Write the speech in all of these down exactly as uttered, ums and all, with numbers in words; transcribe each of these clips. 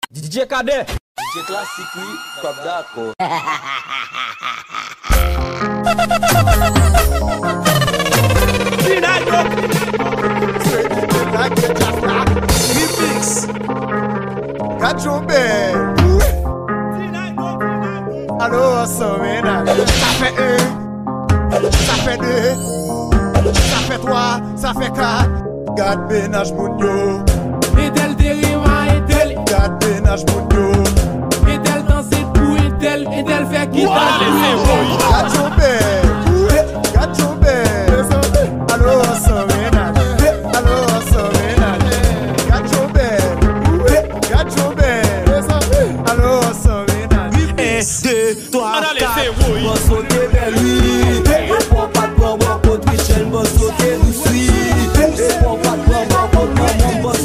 D J Cadet. D J Classic, wi, p ap dakò. Remix. Gad jan w bèl. Alo, san mennaj. Sa fè en, sa fè de, sa fè twa, sa fè kat. Gad mennaj moun yo. Entèl te renmen entèl. Gad mennaj moun yo. Entèl danse pou entèl. Entèl fè kita pou entèl. Gad jan w bèl. Gad jan w bèl. Alo, san mennaj. Alo, san mennaj. Gad jan w bèl. Gad jan w bèl. Alo, san mennaj. En, de, twa, kat. Bòs ou te bèl, wi. Pran pa t pran bò kot Michel, bòs ou te dous, wi. Pran pa t pran bò kot manman, bòs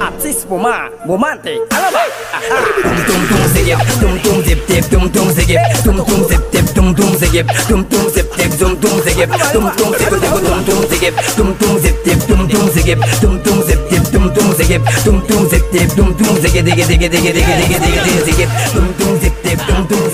Atis moman, momante, alaba. Tum tum zip tip, tum tum zip tip, tum tum zip tip, tum tum zip tip, tum tum zip tip, tum tum zip tip, tum tum zip tip, tum tum zip tip, tum tum zip tip, tum tum zip tip, tum tum zip tip, tum tum zip tip, tum tum zip tip, tum tum zip tip, tum tum zip tip, tum tum